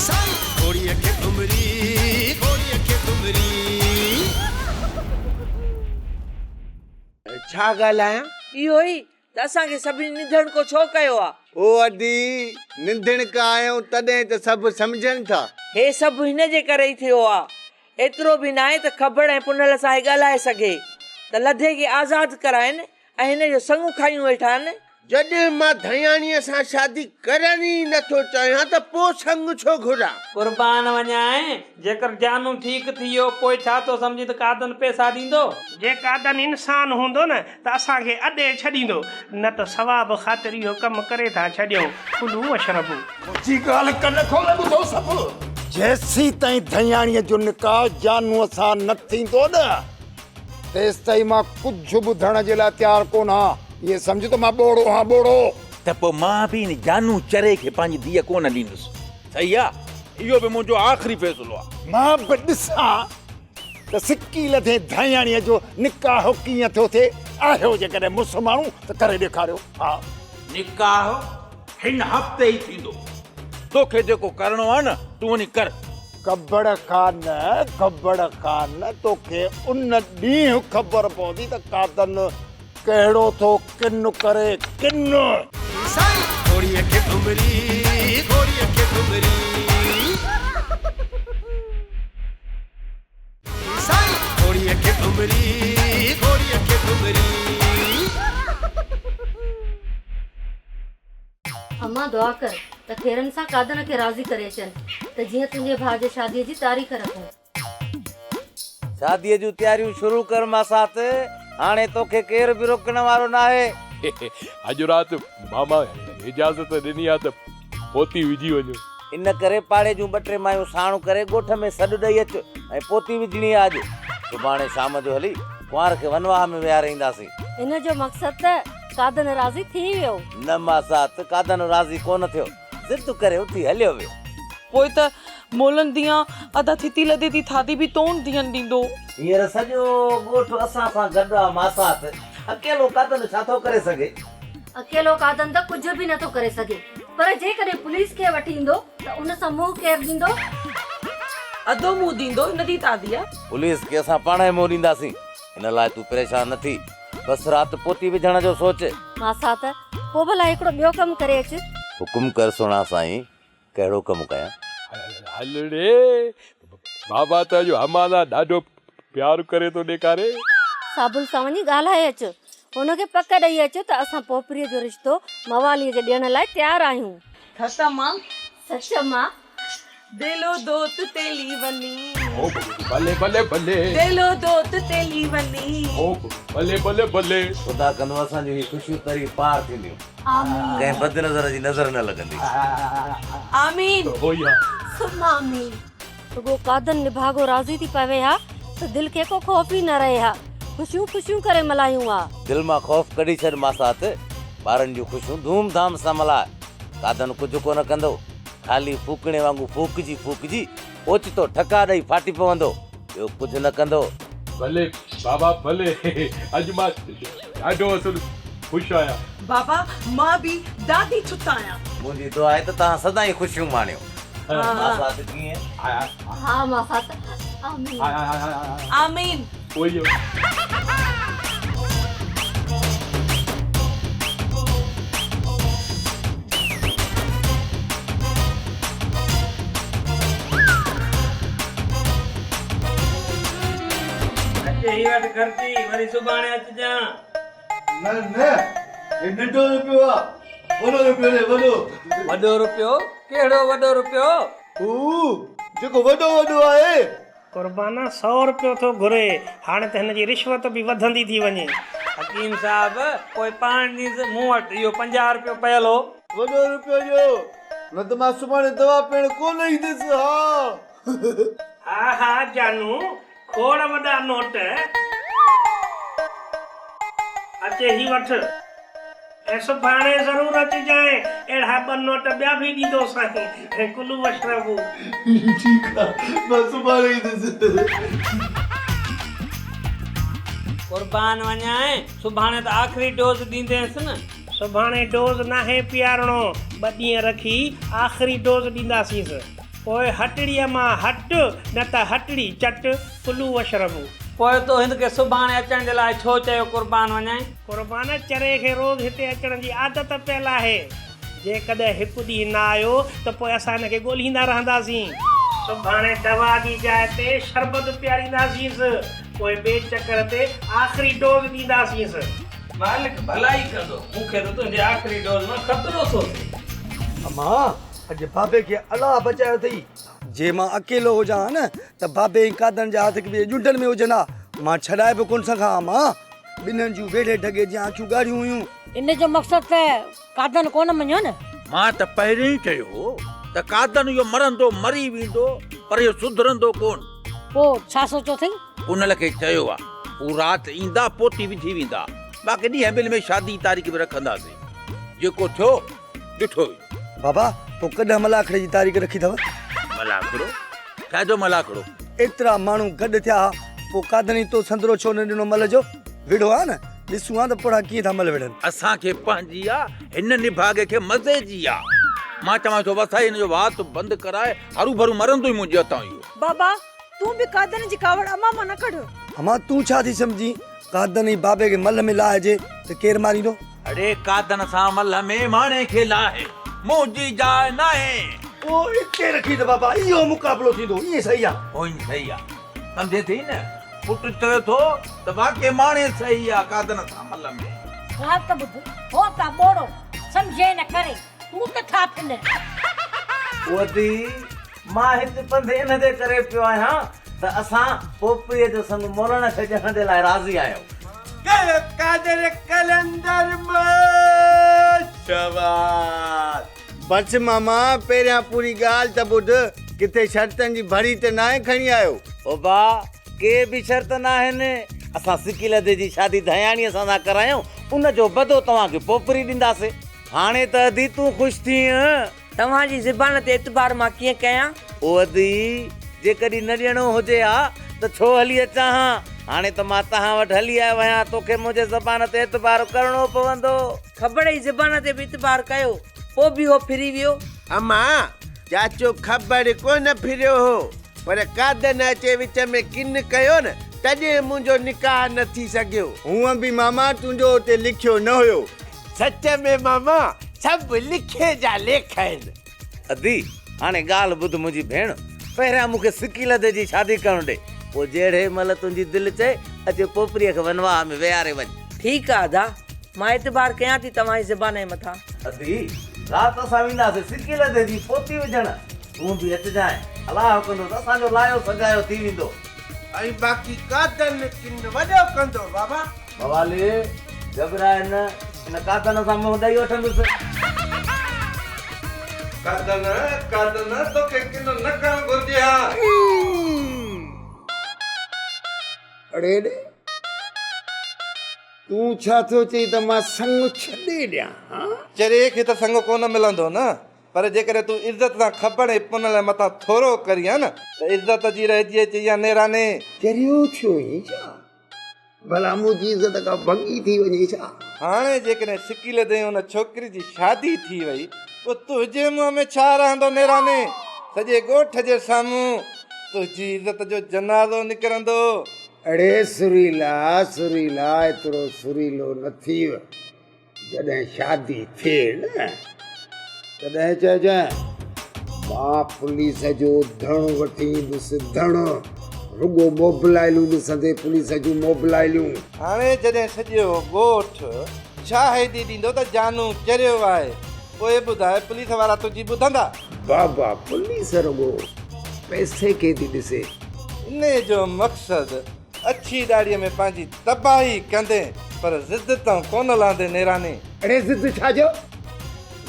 سائين گهوڙيء کي گهمري، گهوڙيء کي گهمري. ڇا ڳالهايان؟ اهو ئي ته اسان کي سڀني نڌڻڪو ڇو ڪيو آ؟ او ادي، نڌڻڪا آهيون تڏهن ته سڀ سمجهن ٿا. هي سڀ هن جي ڪري ئي ٿيو آ. ايترو به ناهي ته کبڙ ۽ پنهل سان هي ڳالهائي سگهي ته لڌي کي آزاد ڪرائين ۽ هن جو سڱ کايون ويٺا آهن. جڏهن مان ڌياڻيء سان شادي ڪرڻ ئي نه ٿو چاهيان ته پوء سڱ ڇو گهران؟ قربان وڃانء، جيڪر جانو ٺيڪ ٿي ويو، پوء ڇا ٿو سمجهين ته قادن پئسا ڏيندو؟ جي قادن انسان هوندو نه ته اسان کي اڏي ڇڏيندو، نه ته ثواب خاطر اهو ڪم ڪري ٿا ڇڏيون. ڪلو واشربو. منهنجي ڳالهه ڪن کولي ٻڌو سڀ. جيسيتائين ڌياڻيء جو نڪاح جانوء سان نه ٿيندو نه، تيستائين مان ڪجهه ٻڌڻ جي لاء تيار ڪونه آهيان. ائين سمجهه ته مان ٻوڙو آهيان، ٻوڙو. ته پوء مان به ان جانو چري کي پنهنجي ڌيء ڪونه ڏيندس. صحيح آ، اهو به منهنجو آخري فيصلو آ. مان به ڏسان ته سڪي لڌي ڌياڻيء جو نڪاح ڪيئن ٿو ٿئي. آهيو جيڪڏهن مڙس ماڻهو ته ڪري ڏيکاريو. ها. نڪاح هن هفتي ئي ٿيندو. توکي جيڪو ڪرڻو آ نه، تون وڃي ڪر. کبڙ خان، کبڙ خان، توکي ان ڏينهن خبر پوندي ته قادن ڪهڙو ٿو ڪن ڪري، ڪن. سائين گهوڙيء کي گهمري، گهوڙيء کي گهمري. سائين گهوڙيء کي گهمري، گهوڙيء کي گهمري. امان دعا ڪر ته خيرن سان قادن کي راضي ڪري اچن ته جيئن تنهنجي ڀاء جي شاديء جي تاريخ رکون. شاديء جون تياريون شروع ڪر ماسات، هاڻي توکي ڪير به روڪڻ وارو ناهي. اڄ رات ماما اجازت ڏني آ ته پوتي وجهي وڃون. ان ڪري پاڙي جون ٻه ٽي مايون ساڻ ڪري ڳوٺ ۾ سڏ ڏئي اچ ۽ پوتي وجهڻي آ اڄ. سڀاڻي شام جو هلي ڪنوار کي ونواهه ۾ ويهاري اينداسين. ان جو مقصد ته قادن راضي ٿي ويو. نه ماسات، قادن راضي ڪونه ٿيو. ضد ڪري اٿي هليو ويو. پوء ته مولن ڌيان ادا ٿتي لڌي ٿي ٿاڌي به تون ڌيئن ڏيندو. هينئر سڄو ڳوٺ اسان سان گڏ آ ماسات، اڪيلو قادن ڇا ٿو ڪري سگهي؟ اڪيلو قادن ته ڪجهه به نه ٿو ڪري سگهي، پر جيڪڏهن پوليس کي وٺي ايندو ته ان سان منهن ڪير ڏيندو؟ ادو منهن ڏيندو هن جي تادي آ. پوليس کي اسان پاڻهي منهن ڏينداسين، ان لاء تون پريشان نه ٿي. بس رات پوتي وجهڻ جو سوچ. ماسات، پوء ڀلا هڪڙو ٻيو ڪم ڪري اچ. حڪم ڪر سهڻا سائين، ڪهڙو ڪم ڪيان؟ هل ڙي، بابا ته اڄ امان سان ڏاڍو پيار ڪري ٿو ڏيکاري. صابل سان وڃي ڳالهائي اچ. هن کي پڪ ڏئي اچ ته اسان پوپريء جو رشتو مواليء جي ڏيڻ لاء تيار آهيون. ٿس امان. سچ امان. ديلو دوت تيلي وني. او بلي بلي بلي. ديلو دوت تيلي وني. او بلي بلي بلي. خدا ڪندو اسان جون هي خوشيون تري پار ٿينديون. آمين. ڪنهن بد نظر جي نظر نه لڳندي. آمين. ثم آمين. رڳو قادن نڀاڳو راضي ٿي پوي ها ته دل کي ڪو خوف ئي نه رهي ها. خوشيون خوشيون ڪري ملهايون ها. دل مان خوف ڪڍي ڇڏ ماسات. ٻارن جون خوشيون ڌوم ڌام سان ملهاء. قادن ڪجهه ڪونه ڪندو. خالي ڦوڪڻي وانگون ڦوڪجي ڦوڪجي اوچتو ٺڪا ڏئي ڦاٽي پوندو، ٻيو ڪجهه نه ڪندو. ڀلي بابا ڀلي، اڄ مان ڏاڍو اصل خوش آهيان. بابا مان به ڏاڍي ڇت آهيان. منهنجي دعا آهي ته توهان سدائين خوشيون ماڻيو. ماسات ڪيئن؟ ها ماسات، آمين. آمين. اچ هي وٺ خرچي، وري سڀاڻي اچجان. نه نه هي ننڍو روپيو آ، وڏو روپيو ڏي وڏو. وڏو روپيو؟ ڪهڙو وڏو روپيو؟ هو جيڪو وڏو وڏو آهي. قربانا سئو رپيو ٿو گهري، هاڻي ته هن جي رشوت به وڌندي ٿي وڃي. حڪيم صاحب، پوء پاڻ ڏينس، مون وٽ اهو 50 رپيو پيل هو. وڏو رپيو ڏيو، نه ته مان سڀاڻي دوا پيئڻ ڪونه ايندس، ها. ها ها جانو، کوڙ وڏا نوٽ. اچي هي وٺ. ۽ سڀاڻي ضرور اچجانء، اهڙا ٻه نوٽ ٻيا به ڏيندوسانء ۽ ڪلو اشربو. ٺيڪ آ، مان سڀاڻي ايندس. قربان وڃانء، سڀاڻي ته آخري ڊوز ڏيندينس نه. سڀاڻي ڊوز ناهي پيارڻو، ٻه ڏينهن رکي آخري ڊوز ڏينداسينس. پوء هٽڙيء مان هٽ، نه ته هٽڙي چٽ، ڪلو وشربو. پوء تو هن کي سڀاڻي اچڻ جي لاء ڇو چيو قربان وڃائين؟ قربان، چري کي روز هتي اچڻ جي عادت پيل آهي. جيڪڏهن هڪ ڏينهن نه آيو ته پوء اسان هن کي ڳولهيندا رهنداسين. سڀاڻي دوا جي جاء تي شربت پيارينداسينس، پوء ٻئي چڪر تي آخري ڊوز ڏينداسينس. مالڪ ڀلائي ڪندو، مون کي ته تنهنجي آخري ڊوز مان خطرو ٿو ٿئي. امان، اڄ بابي کي الله بچايو اٿئي. جي مان اڪيلو هجان ها نه ته بابي ۽ قادن جا هٿ هڪ ٻئي جي ڄنڊن ۾ هجن ها. مان ڇڏائي به ڪونه سگهان ها امان. ٻنهن جون ويڙهي ڍڳي جيان اکيون ڳاڙهيون هيون. ان جو مقصد ته قادن ڪونه مڃيو نه. مان ته پهرين ئي چيو هو ته قادن اهو مرندو مري ويندو پر اهو سڌرندو ڪونه. پوء ڇا سوچيو اٿئي؟ پنهل کي چيو آ هو رات ايندا پوتي وجهي ويندا باقي ڏينهن ٻن ۾ شادي جي تاريخ به رکنداسين. جيڪو ٿيو ڏٺو ويندو. بابا پوء ڪڏهن ملاکڙي جي تاريخ رکي اٿو؟ ملاکڙو؟ ڇا جو ملاکڙو؟ ايترا ماڻهو گڏ ٿيا ها پوء قادني تو سندرو ڇو نه ڏنو مل جو؟ وڙهو ها نه، ڏسون ها ته پوڙها ڪيئن ٿا مل وڙهن. اسان کي پنهنجي آ، هن نڀاڳي کي مزي جي آ. مان چوان ٿو وسائي هن جو وات بند ڪرائي، هروڀرو مرندو ئي منهنجي هٿان اهو. بابا تون به قادن جي ڪاوڙ امان مان نه ڪڍ. امان تون ڇا ٿي سمجهين، قادن ۽ بابي کي ملهه ۾ لاهجي ته ڪير ماريندو؟ اڙي قادن سان ملهه ۾ ماڻي کي لاهه، منهنجي جاء ناهي. پوء اتي رکي ته بابا اهو مقابلو ٿيندو، ائين صحيح آ. هونئن صحيح آ. سمجهين ٿي نه؟ پٽ چوي ٿو ته واقعي ماڻي صحيح آ قادن سان ملهه ۾. ڳالهه ته ٻڌ، هو ته ٻوڙو، سمجهي نه ڪري، تون ته ٿا ڦن. ادي، مان هت پنڌ ان جي ڪري پيو آهيان ته اسان پوپريء جو سڱ مولڻ کي ڏيڻ جي لاء راضي آهيون. ڪيو قادر قلندر مست شاباس. بس ماما پهريان پوري ڳالهه ته ٻڌ، ڪٿي شرطن جي ڀري ته ناهي کڻي آيو؟ ابا، ڪي به شرط ناهن، اسان سڪي لڌي جي شادي ڌياڻيء سان ٿا ڪرايون، ان جو بدو توهان کي پوپري ڏينداسين. هاڻي ته ادي تون خوش ٿينء. توهان جي زبان تي اعتبار مان ڪيئن ڪيان؟ او ادي، جيڪڏهن نه ڏيڻو هجي ها ته ڇو هلي اچان ها؟ هاڻي ته مان توهان وٽ هلي آيو آهيان، توکي منهنجي زبان تي اعتبار ڪرڻو پوندو. کبڙ جي زبان تي به اعتبار ڪيو، پوء به هو ڦري ويو. امان، چاچو کبڙ ڪونه ڦريو هو، پر قادن اچي وچ ۾ ڪن ڪيو نه، تڏهن منهنجو نڪاح نه ٿي سگهيو. هونئن به ماما تنهنجو اتي لکيو نه هيو. سچ ۾ ماما سڀ لکي جا ليک آهن. ادي، هاڻي ڳالهه ٻڌ منهنجي ڀيڻ، پهريان مون کي سڪي لڌي جي شادي ڪرڻ ڏي، پوء جهڙي مهل تنهنجي دل چئي، اچي پوپريء کي ونواهه ۾ ويهاري وڃ. ٺيڪ آ ادا، مان اعتبار ڪيان ٿي توهان جي زبان جي مٿان. ادي، رات اسان وينداسين سڪي لڌي جي پوتي وجهڻ، تون به اچجانء، الله ڪندو ته اسان جو لايو سجايو ٿي ويندو. ۽ باقي قادن ڪن وڏو ڪندو بابا. موالي، گهٻراء نه، ان قادن سان منهن ڏئي وٺندس. قادن، قادن، توکي ڪن نه ڪرڻ گهرجي ها. اڙي ڙي، تون ڇا ٿو چئين ته مان سڱ ڇڏي ڏيان ها؟ چريي کي ته سڱ ڪونه ملندو نه، پر جيڪڏهن تون عزت سان کٻڙ ۽ پنل مٿان ٿورو ڪرين ها نه، ته عزت جي رهجي اچي يا نيراني. چريو ٿيو آهين ڇا؟ ڀلا منهنجي عزت ڪا ڀڳي ٿي وڃي ڇا؟ هاڻي جيڪڏهن سڪيل تي ان ڇوڪري جي شادي ٿي وئي، پوء تنهنجي منهن ۾ ڇا رهندو نيراني؟ سڄي ڳوٺ جي سامهون تنهنجي عزت جو جنازو نڪرندو. اڙي سريلا، سريلا، ايترو سريلو نه ٿيء. جڏهن شادي ٿئي نه تڏهن چئجانء مان پوليس جو ڌڻ وٺي ايندس ڌڻ رڳو موبلائلون ڏسندي پوليس جون موبلائلون. هاڻي جڏهن سڄو ڳوٺ شاهدي ڏيندو ته جانو چريو آهي پوء ٻڌاء پوليس وارا تنهنجي ٻڌندا؟ بابا پوليس رڳو پئسي کي ٿي ڏسي. انهيء جو مقصد اڇي ڏاڙهيء ۾ پنهنجي تباهي ڪندين پر ضد تان ڪونه لهندين نيراني. اڙي ضد ڇا جو؟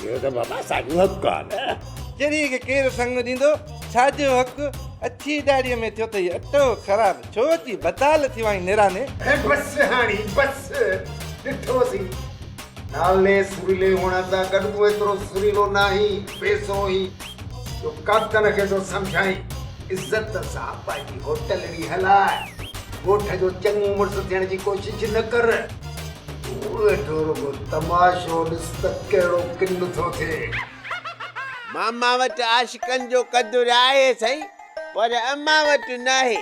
اهو ته بابا اسان جو حق آ نه. چريي کي ڪير سڱ ڏيندو؟ ڇا جو حق؟ اڇي ڏاڙهيء ۾ ٿيو اٿئي اٽو خراب، ڇو اچي بتال ٿيو آهين نيراني. اڙي بس هاڻي بس، ڏٺوسين. نالي سريلي هئڻ سان گڏ تون ايترو سريلو ناهين، پيسو هين جو ڪاتن کي ٿو سمجهائين. عزت سان پنهنجي هوٽلڙي هلاء، ڳوٺ جو چڱو مڙس ٿيڻ جي ڪوشش نه ڪر. تون ويٺو رڳو تماشو ڏس ته ڪهڙو ڪن ٿو ٿئي. ماما وٽ عاشقن جو قدر آهي سائين، پر امان وٽ ناهي.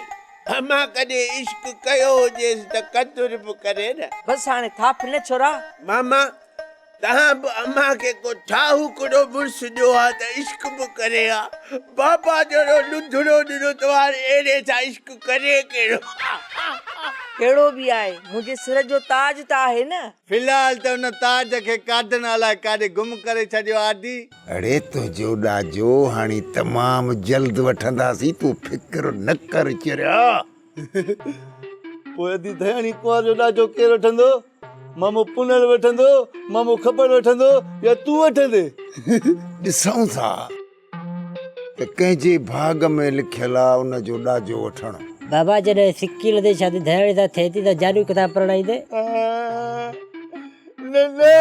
امان ڪڏهن عشق ڪيو هجيس ته قدر به ڪري نه. بس هاڻي ٿاڦ نه ڇورا. ماما، توهان به امان کي ڪو ٺاهوڪڙو مڙس ڏيو ها ته عشق به ڪري ها. بابا جهڙو لڌڙو ڏنو اٿو هاڻي اهڙي سان عشق ڪري ڪهڙو. ڪهڙو به آهي، منهنجي سر جو تاج ته آهي نه. في الحال ته ان تاج کي قادن الائي ڪاڏي گم ڪري ڇڏيو آدي. اڙي تنهنجو ڏاجو هاڻي تمام جلد وٺنداسين تون فڪر نه ڪر چريا. پوء ادي ڌياڻي ڪنوار جو ڏاجو ڪير وٺندو؟ مامو پنهل وٺندو، مامو کٻڙ وٺندو يا تون وٺندين؟ ڏسون ٿا ته ڪنهن جي ڀاڳ ۾ لکيل آ ان جو ڏاجو وٺڻ. بابا جڏهن سڪيل تي شادي ڌياڻي سان ٿئي ٿي ته جانو ڪٿان پرڻائيندين؟ نه نه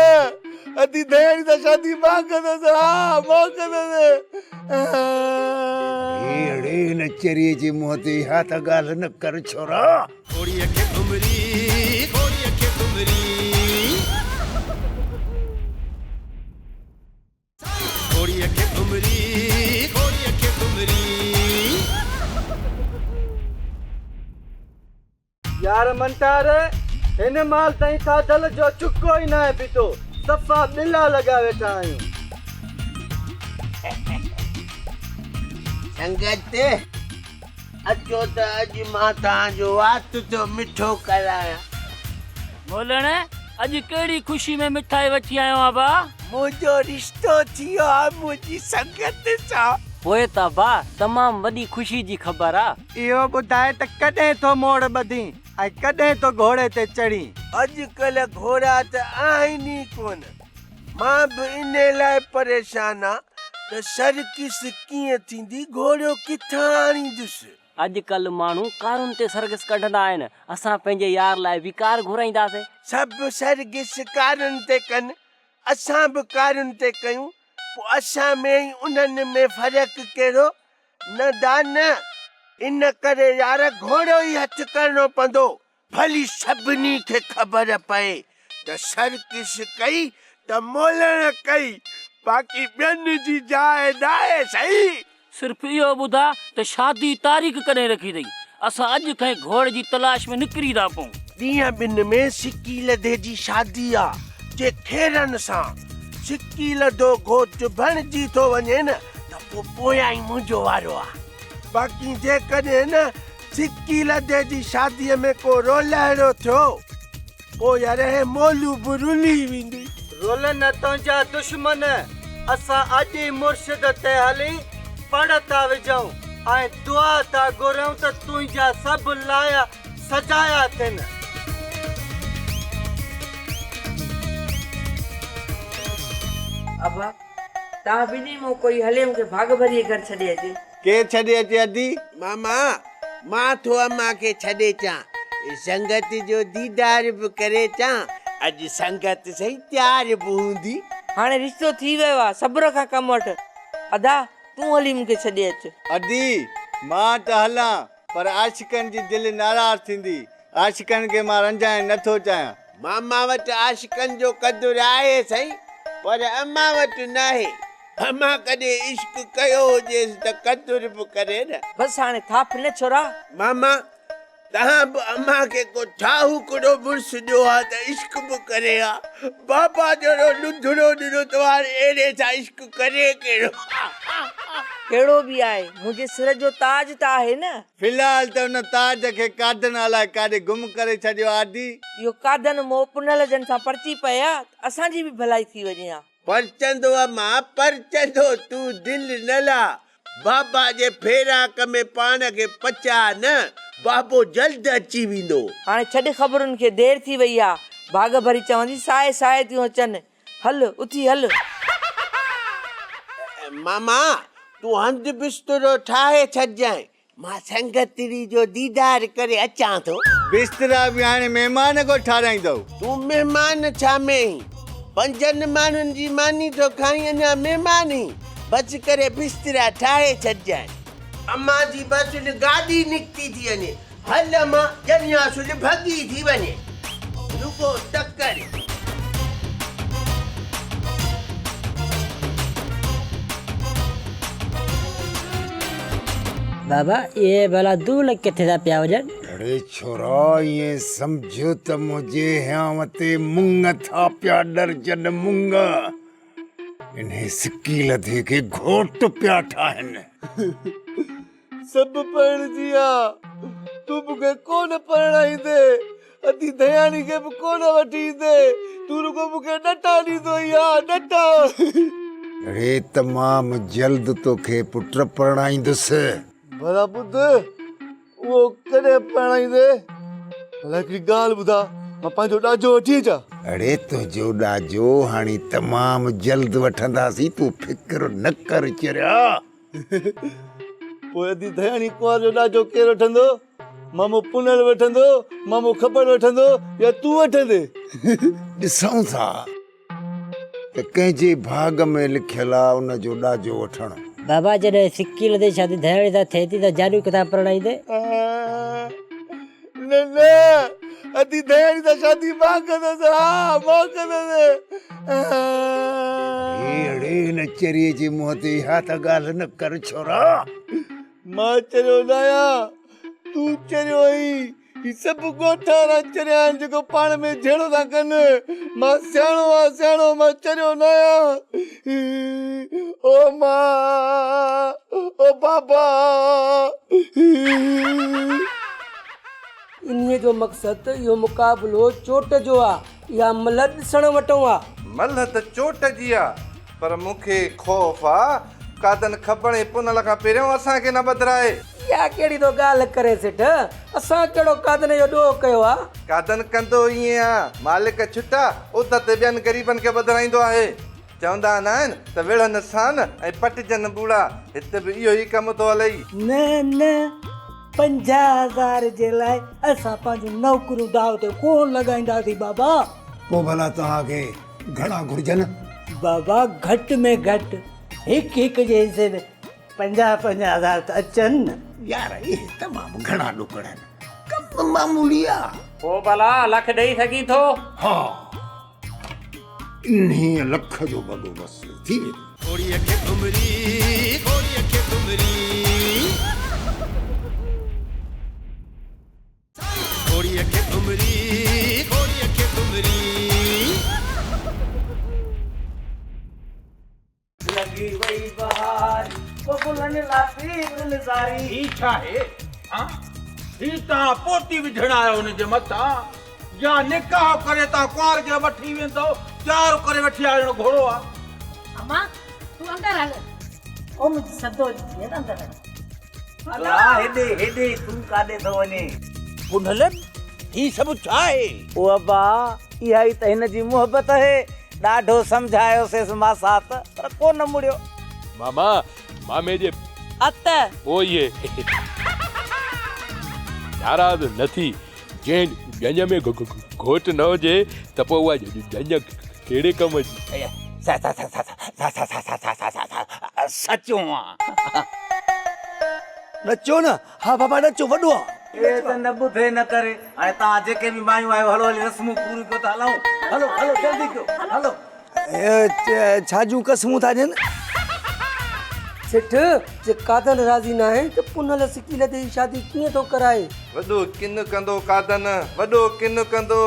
ادي ڌياڻي سان شادي مان ڪندس ها مان ڪندس. اڙي اڙي هن چريي جي منهن تي اها ته ڳالهه نه ڪر ڇورا. گهوڙيء کي گهمري، گهوڙيء کي گهمري. گهوڙيء کي گهمري، گهوڙيء کي گهمري. يار منٺار، هن مهل تائين کاڌل جو چڪو ئي ناهي پيتو، صفا ٻلا لڳا ويٺا آهيون. سنگت، اچو ته اڄ مان توهان جو وات ٿو مٺو ڪرايان. مولڻ، اڄ ڪهڙي خوشي ۾ مٺائي وٺي آيو آهين ڀاء؟ منهنجو رشتو ٿي ويو آهي منهنجي سنگت سان. پوء ته ڀاء تمام وڏي خوشي جي خبر آ. اهو ٻڌاء ته ڪڏهن ٿو موڙ ٻڌين ۽ ڪڏهن ٿو گهوڙي تي چڙهين؟ اڄڪلهه گهوڙا ته آهن ئي ڪونه. مان به انهي لاء پريشان آن ته سرڪس ڪيئن ٿيندي، گهوڙو ڪٿان آڻيندس؟ اڄڪلهه ماڻهو ڪارن تي سرگس ڪڍندا آهن، اسان پنهنجي يار لاء به ڪار گهرائينداسين. سڀ سرگس ڪارن تي ڪن، اسان به ڪارن تي ڪيون، پوء اسان ۾ ۽ انهن ۾ فرق ڪهڙو؟ نه دا نه، ان ڪري يار گهوڙو ئي هٿ ڪرڻو پوندو، ڀلي سڀني کي خبر پئي ته سرڪش ڪئي ته مولڻ ڪئي، باقي ٻين جي جاء ناهي سهي. صرف اهو ٻڌاء ته شادي تاريخ ڪڏهن رکي اٿئي؟ اسان اڄ کان ئي گهوڙي جي تلاش ۾ نڪري ٿا پئون. ڏينهن ٻن ۾ سڪي لڌي جي شادي آ، جي خيرن سان سڪي لڌو گهوٽ بڻجي ٿو وڃي نه ته پوء پويان ئي منهنجو وارو آ. باقي جيڪڏهن نه سڪي لڌي جي شاديء ۾ ڪو رولهڙو ٿيو، پوء يار هي مولو به رلي ويندي. رولن نه تنهنجا دشمن، اسان اڄ ئي مرشد تي هلي پڙ ٿا وجهون ۽ دعا ٿا گهريون ته تنهنجا سڀ لايا سجايا ٿين. ابا، توهان ٻنهي مان ڪوئي هلي مون کي ڀاڳ ڀريء گهر ڇڏي اچي. ڪير ڇڏي اچي ادي؟ ماما، مان ٿو امان کي ڇڏي اچان. سنگت جو ديدار به ڪري اچان. اڄ سنگت سائين تيار به هوندي. هاڻي رشتو ٿي ويو آ، صبر کان ڪم وٺ. ادا، تون هلي مون کي ڇڏي اچ. ادي، مان ته هلان، پر عاشقن جي دل ناراض ٿيندي. عاشقن کي مان رنجائڻ نه ٿو چاهيان. ماما وٽ عاشقن جو قدر آهي سائين، پر امان وٽ ناهي. امان ڪڏهن عشق ڪيو هجيس ته قدر به ڪري نه. بس هاڻي ٿاڦ نه ڇورا. ماما، توهان به امان کي ڪو ٺاهوڪڙو مڙس ڏيو ها ته عشق به ڪري ها. بابا جهڙو لڌڙو ڏنو اٿو هاڻي اهڙي سان عشق ڪري ڪهڙو. ڪهڙو به آهي، منهنجي سر جو تاج ته آهي نه. في الحال ته ان تاج کي قادن الائي ڪاڏي گم ڪري ڇڏيو آدي. اهو قادن مئو پنهل جن سان پرچي پئي ها ته اسان جي به ڀلائي ٿي وڃي ها. پرچندو امان پرچندو تون دل نه لاهه بابا جي ڦيراڪ ۾ پاڻ کي پچاء نه بابو جلد اچي ويندو. هاڻي ڇڏ خبرن کي دير ٿي وئي آ. ڀاڳ ڀري چوندي ساهي ساهي ٿيون اچن هل اٿي هل. ماما تون هنڌ بسترو ٺاهي ڇڏجانء مان سنگتڙي جو ديدار ڪري اچان ٿو. بسترا به هاڻي مهمان ڪو ٺاراهيندؤ. تون مهمان ڇا ۾ آهين؟ پنجن ماڻهن جي ماني ٿو کائين اڃا مهمان آهين؟ بس ڪري بسترا ٺاهي ڇڏجانء. امان جي بس ان گاڏي نڪتي ٿي وڃي. هل امان ڄڃا سج ڀڳي ٿي وڃي. رڳو تڪڙ. بابا اهي ڀلا دول ڪٿي ٿا پيا وڄن؟ اڙي ڇورا ائين سمجهه ته منهنجي هيانء تي مڱ ٿا پيا ڏرجن مڱ. انهي سڪي لڌي کي گهوٽ پيا ٺاهن. سڀ پرڻجي آ، تون مون کي ڪو نه پرڻائيندين، ادي ڌياڻي کي به ڪو نه وٺي ايندين، تون رڳو مون کي ڏٽا ڏيندو ئي آ، ڏٽا. اڙي تمام جلد توکي پٽ پرڻائيندس. ڀلا ٻڌ، اهو ڪڏهن پرڻائيندين؟ ڀلا هڪڙي ڳالهه ٻڌاء، مان پنهنجو ڏاجو وٺي اچان؟ اڙي تنهنجو ڏاجو هاڻي تمام جلد وٺنداسين، تون فڪر نه ڪر چريا. پوء ادي ڌياڻي ڪنوار جو ڏاجو ڪير وٺندو؟ مامو پنهل وٺندو، مامو کٻڙ وٺندو يا تون وٺندين؟ ڏسون ٿا ته ڪنهن جي ڀاڳ ۾ لکيل آ ان جو ڏاجو وٺڻ. بابا جڏهن سڪي لڌي شادي ڌياڻي سان ٿئي ٿي ته جانو ڪٿان پرڻائيندين؟ نه نه ادي ڌياڻي سان شادي مان ڪندس ها مان ڪندس. اڙي اڙي هن چريي جي منهن تي اها ته ڳالهه نه ڪر ڇورا. مان چريو ناهيان تون چريو آهين. هي سڀ ڳوٺ وارا چريا آهن جيڪو پاڻ ۾ جهيڙو ٿا ڪن. مان سياڻو آهيان سياڻو مان چريو ناهيان. او مان او بابا. انهيء جو مقصد ته اهو مقابلو چوٽ جو آ، اها ملهه ڏسڻ وٽئون آ. ملهه ته چوٽ جي آ، پر مون کي خوف آ، قادن کٻڻ ۽ پنهل کان پهريون اسان کي نه ٻڌرائي. اها ڪهڙي ٿو ڳالهه ڪرين سيٺ، اسان ڪهڙو قادن جو ڏوهه ڪيو آ. قادن ڪندو ائين آ، مالڪ ڇٽا، اڌ تي ٻين غريبن کي ٻڌرائيندو آهي. چوندا ناهن ته وڙهن سان ۽ پٽجن ٻوڙا، هت به اهو ئي ڪم ٿو هلئي. نه نه، 50,000 جي لاء اسان پنهنجون نوڪريون داء تي ڪونه لڳائينداسين بابا. پوء ڀلا توهان کي گهڻا گهرجن؟ بابا گهٽ ۾ گهٽ هڪ هڪ جي حصي ۾ 50 50 هزار ته اچن نه. يار اهي تمام گهڻا ڏوڪڙ آهن، ڪم معمولي آ. پوء ڀلا لک ڏئي سگهين ٿو؟ ها. انهيء لک جو بندوبست ٿي ويندو. گهوڙيء کي گهمري، گهوڙيء کي گهمري. گهوڙيء کي گهمري، گهوڙيء کي گهمري. لڳي وئي بهار، پو گلن لاتي گلزاري. هي ڇا آهي؟ ها؟ هي توهان پوتي وجهڻ آيو هن جي مٿان يا نڪاح ڪري توهان ڪنوار کي وٺي ويندؤ، تيار ڪري وٺي آيو ڄڻ گهوڙو آ. امان تون اندر هل. او منهنجي سدوري ڌيئر اندر هل. ادا هيڏي هيڏي تون ڪاڏي ٿو وڃين؟ پنهل هي سڀ ڇا آهي؟ او ابا اها ئي ته هن جي محبت اهي. ڏاڍو سمجهايوسيس ماسات پر ڪو نه مڙيو. ماما مامي جي ات. پوء ناراض نه ٿي. جنهن ڄڃ ۾ گهوٽ نه هجي ته پوء اها ڄڃ ڪهڙي ڪم جي. سچو آ. نچو نه ها بابا نچو وڏو آ. اي ته نه ٻڌي نه ڪري. هاڻي توهان جيڪي به مايون آهيو هلو هلي رسمون پوريون ڪيو ته هلون. هلو هلو جلدي ڪيو هلو. ڇا جون قسمون ٿا ڏين؟ سيٺ، جي قادن راضي ناهي ته پنهل سڪيل تي هي شادي ڪيئن ٿو ڪرائي؟ وڏو ڪن ڪندو قادن، وڏو ڪن ڪندو.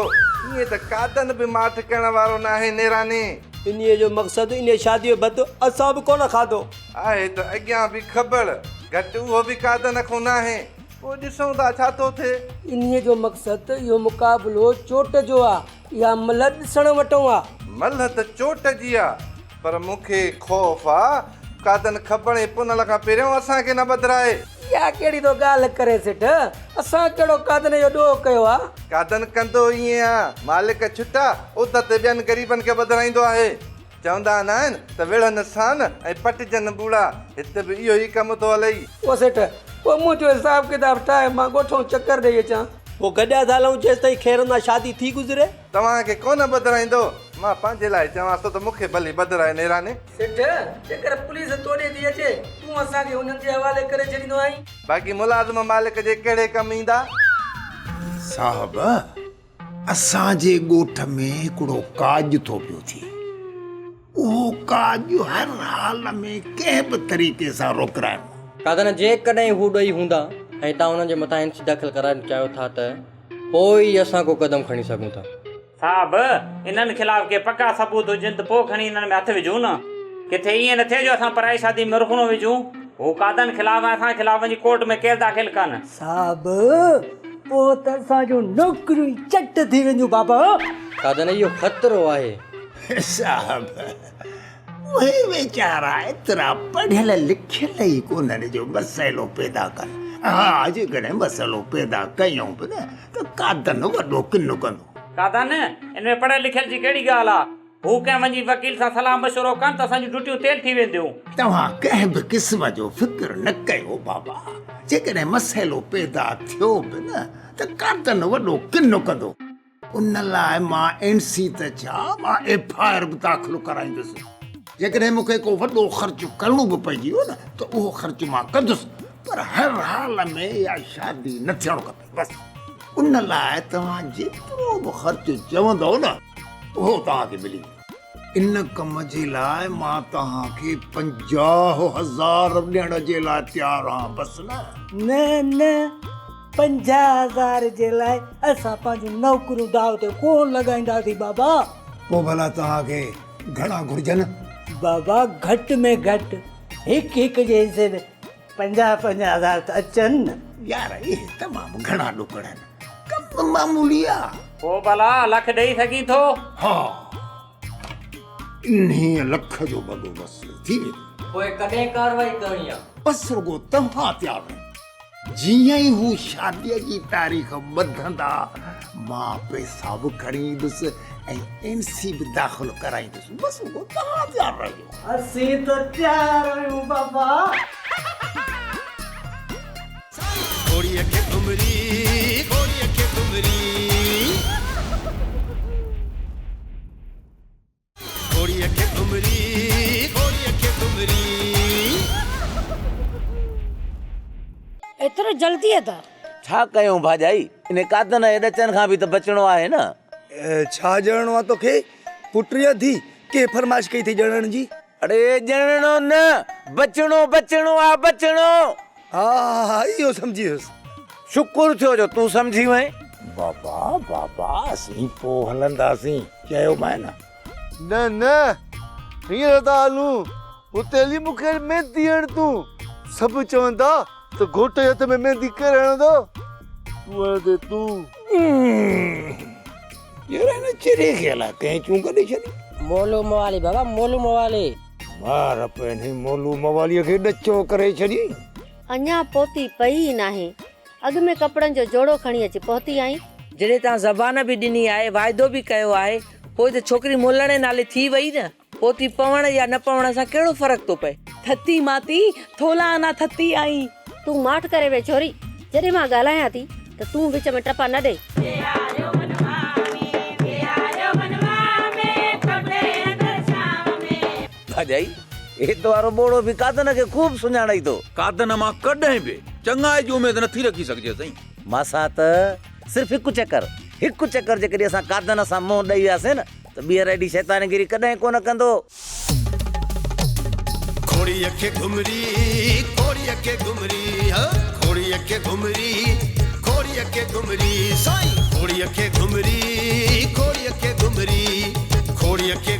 ائين ته قادن به ماٺ ڪرڻ وارو ناهي نيراني. انهيء جو مقصد انهيء شاديء جو ڀت اسان به ڪونه کاڌو. آهي ته اڳيان به کٻڙ، گهٽ اهو به قادن کان ناهي. پوء ڏسون ٿا ڇا ٿو ٿئي. انهيء جو مقصد ته اهو مقابلو چوٽ جو آ. اها ملهه ڏسڻ وٽئون آ. ملهه ته چوٽ جي آ، پر مون کي خوف آ، قادن کٻڻ ۽ پنهل کان پهريون اسان کي نه ٻڌرائي. اها ڪهڙي ٿو ڳالهه ڪرين سيٺ، اسان ڪهڙو قادن جو ڏوهه ڪيو آ. قادن ڪندو ائين آ، مالڪ ڇٽا، اڌ تي ٻين غريبن کي ٻڌرائيندو آهي. چوندا ناهن ته وڙهن سان ۽ پٽجن ٻوڙا، هت به اهو ئي ڪم ٿو هلئي. او سيٺ، پوء منهنجو حساب ڪتاب ٺاهي مان ڳوٺئون چڪر ڏيئي اچان. پوء گڏيا ٿا هلئون جيستائين خير سان شادي ٿي گذري. توهان کي ڪونه ٻڌرائيندو، مان پنهنجي لاء چوانس ٿو ته مون کي ڀلي ٻڌرائي نيراني. سيٺ، جيڪر پوليس توڏي ٿي اچي، تون اسان کي انهن جي حوالي ڪري ڇڏيندو آهين. باقي ملازم مالڪ جي ڪهڙي ڪم ايندا؟ صاحب، اسان جي ڳوٺ ۾ هڪڙو ڪاڄ ٿو پيو ٿئي. اهو ڪاڄ هر حال ۾ ڪنهن به طريقي سان روڪرائڻو آهي. قادن جيڪڏهن هو ڏئي هوندا ۽ توهان انهن جي مٿان اين سي داخل ڪرائڻ چاهيو ٿا ته پوء ئي اسان ڪو قدم کڻي سگهون ٿا. صاحب، انهن خلاف ڪي پڪا ثبوت هجن ته پوء کڻي انهن ۾ هٿ وجهون نه. ڪٿي ائين نه ٿئي جو اسان پرائي شادي ۾ رخنو وجهون. هو قادن خلاف ۽ اسان خلاف وڃي ڪورٽ ۾ ڪيس داخل ڪن. صاحب، پوء ته اسان جون نوڪريون ئي چٽ ٿي وينديون بابا. قادن، اهو خطرو آهي. صاحب، اهي ويچارا ايترا پڙهيل لکيل ئي ڪونهن جو مسئلو پيدا ڪن. ها، جيڪڏهن مسئلو پيدا ڪيائون به نه ته قادن وڏو ڪن ڪندو. قادن، ان ۾ پڙهيل لکيل جي ڪهڙي ڳالهه آ؟ هو ڪنهن وڃي وڪيل سان صلاح مشورو ڪن ته اسان جون ڊيوٽيون تيل ٿي وينديون. توهان ڪنهن به قسم جو فڪر نه ڪيو بابا، جيڪڏهن مسئلو پيدا ٿيو به نه ته قادن وڏو ڪن ڪندو. ان لاء مان اين سي ته ڇا مان ايف I R به داخل ڪرائيندس. جيڪڏهن مون کي ڪو وڏو خرچ ڪرڻو به پئجي ويو نه ته اهو خرچ مان ڪندس پر هر حال ۾ اها شادي نه ٿيڻ کپي بس. ان لاء توهان جيترو به خرچ چوندؤ نه اهو توهان کي ملي ويندو. ان ڪم جي لاء مان توهان کي 50,000 ڏيڻ جي لاء تيار آهيان بس نه. نه نه 50,000 جي لاء اسان پنهنجون نوڪريون داء تي ڪونه لڳائينداسين بابا. پوء ڀلا توهان کي گهڻا گهرجن؟ بابا گهٽ ۾ گهٽ هڪ هڪ جي حصي ۾ 50 50 هزار ته اچن نه. يار اهي تمام گهڻا ڏوڪڙ آهن. ڪم معمولي آ. پوء ڀلا لک ڏئي سگهين ٿو؟ ها انهيء لک جو بندوبست ٿي ويندو. پوء ڪڏهن ڪارروائي ڪرڻي آ؟ بس رڳو توهان تيار رهو. جيئن ئي هو شاديء جي تاريخ ٻڌندا، مان پئسا به کڻي ايندس ۽ اين سي به داخل ڪرائيندس. بس رڳو توهان تيار رهجو. اسين ته تيار آهيون بابا. گهوڙيء کي گهمري، گهوڙيء کي گهمري. گهوڙيء کي گهمري، گهوڙيء کي گهمري. ايترو جلدي ادا. ڇا ڪيون ڀاڄائي، انهي قادن جي ڏچن کان به ته بچڻو آهي نه. ڇا ڄڻڻو آ توکي پٽ يا ڌيء؟ ڪنهن فرمائش ڪئي اٿئي ڄڻڻ جي؟ اڙي ڄڻڻو نه، بچڻو بچڻو آ بچڻو. ها ها اهو سمجهي ويس. شڪر ٿيو جو تون سمجهي وئين. بابا بابا اسين پوء هلنداسين چيومانء نه. نه نه هينئر ٿا هلون، اتي هلي مون کي ميندي هڻ تون، سڀ چوندا ته گهوٽ جي هٿ ۾ ميندي ڪير هڻندو، تون هڻندين تون. يار هن چري کي الائي ڪنهن چونڪ ڏئي ڇڏي. مولو موالي بابا مولو موالي. مار پنهنجي مولو مواليء کي ڏچو ڪري ڇڏيائين. اڃا پوتي پئي ئي ناهي، اڳ ۾ ڪپڙن جو جوڙو کڻي اچي پهتي آهين. جڏهن توهان زبان به ڏني آهي، واعدو به ڪيو آهي، پوء ته ڇوڪري مولڻي نالي ٿي وئي نه. پوتي پوڻ يا نه پوڻ سان ڪهڙو فرق ٿو پئي. ٿتي ماتي، ٿولا آنا ٿتي آئين. تون ماٺ ڪري ويهه ڇوري، جڏهن مان ڳالهايان ٿي ته تون وچ ۾ ٽپا نه ڏي. ڀاڄائي، هت وارو ٻوڙو به قادن کي خوب سڃاڻئي ٿو. قادن مان ڪڏهن به چڱائي جي اميد نٿي رکي سگهجي سائين. ماسات، صرف هڪ چڪر، هڪ چڪر جيڪڏهن اسان قادن سان منهن ڏئي وياسين نه ته ٻيهر اهڙي شيطانگيري ڪڏهن ڪونه ڪندو. گهوڙيء کي گهمري، گهوڙيء کي گهمري، ها گهوڙيء کي گهمري، گهوڙيء کي گهمري، سائين گهوڙيء کي گهمري، گهوڙيء کي گهمري، گهوڙيء کي.